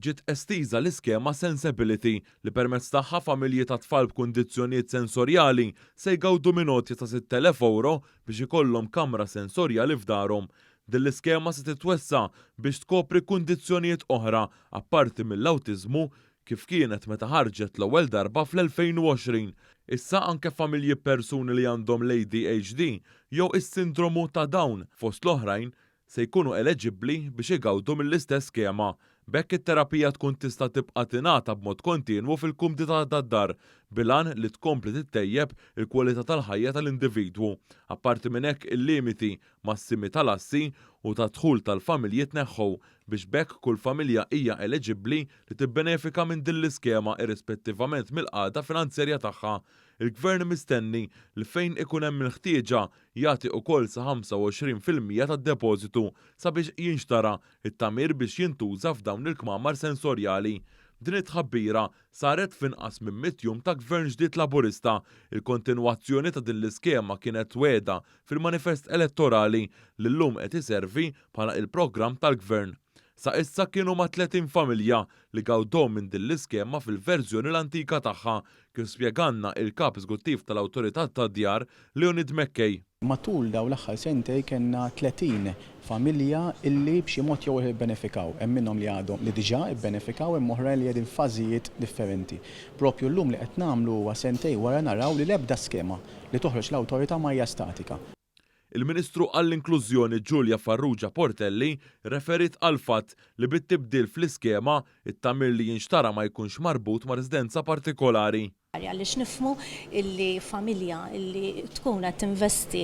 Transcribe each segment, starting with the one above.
Ġiet estiża l-iskema Sensebility li permezz tagħha familji ta' tfal b'kundizzjonijiet sensorjali se jgawdu minn għotja ta' 6,000 ewro biex ikollhom kamra sensorjali f'darhom. Din l-iskema se titwessa' biex tkopri kundizzjonijiet oħra apparti mill-awtiżmu kif kienet meta ħarġet l-ewwel darba fl-2020. Issa anke familji b'persuni li għandhom l-ADHD jew is-sindromu ta' Down fost l-oħrajn se jkunu eleġibbli biex igawdu mill-istess skema. B'hekk it-terapija tkun tista' tibqa' tingħata b'mod kontinwu fil-kumdità tad-dar, bil-għan li tkompli tittejjeb il-kwalità tal-ħajja tal-individwu. Apparti minn hekk il-limiti massimi tal-assi u tad-dħul tal-familji tneħħew biex b'hekk kull familja hija eleġibbli li tibbenefika minn din l-iskema irrispettivament mill-qagħda finanzjarja tagħha. Il-Gvern mistenni li fejn ikun hemm il-ħtieġa jagħti ukoll sa 25% tad-depożitu sabiex jinxtara t-tagħmir biex jintuża f'dawn il-kmamar sensorjali. Din it-tħabbira saret f'inqas minn mitt jum ta' Gvern ġdid Laburista. Il-kontinwazzjoni ta' din l-iskema kienet wegħda fil-manifest elettorali li llum qed iservi bħala il-programm tal-Gvern. Sa issa kienu mat-30 familja li gawdew minn din l-iskema fil-verżjoni l-antika tagħha, kif spjegalna il-Kap Eżekuttiv tal-Awtorità tad-Djar, Leonid McKay. Matul dawn l-aħħar sentej kellna 30 familja illi b'xi mod jew ieħor ibbenefikaw. Hemm minnhom li għadhom li diġà ibbenefikaw, hemm oħrajn li qegħdin f'fażijiet differenti. Propju llum li qed nagħmlu huwa sentej wara naraw li l-ebda skema li toħroġ l-Awtorità ma hija statika. Il-Ministru għall-Inklużjoni Julia Farrugia Portelli rreferiet għall-fatt li bit-tibdil fl-iskema, it-tagħmir li jinxtara ma jkunx marbut ma' residenza partikolari. Għaliex nifhmu illi familja illi tkun qed tinvesti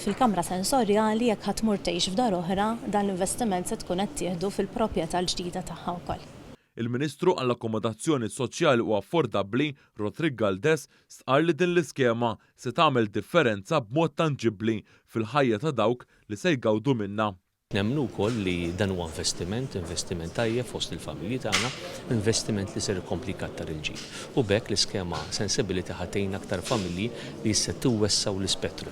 fil-kamra sensorjali jekk ħa tmur tgħix f'dar oħra, dan l-investiment se tkun qed tieħdu fil-propjetà l-ġdida tagħha wkoll. Il-Ministru għall-Akkomodazzjoni Soċjali u Affordabbli, Roderick Galdes, stqarr li din l-iskema se tagħmel differenza b'mod tanġibbli fil-ħajja ta' dawk li se jgawdu minnha. Nemmnu wkoll li dan huwa investiment, investiment tajjeb fost il-familji tagħna, investiment li ser ikompli jkattar il-ġid. U b'hekk l-iskema Sensibility ħa tgħin aktar familji li se tiwessgħu l-ispettru.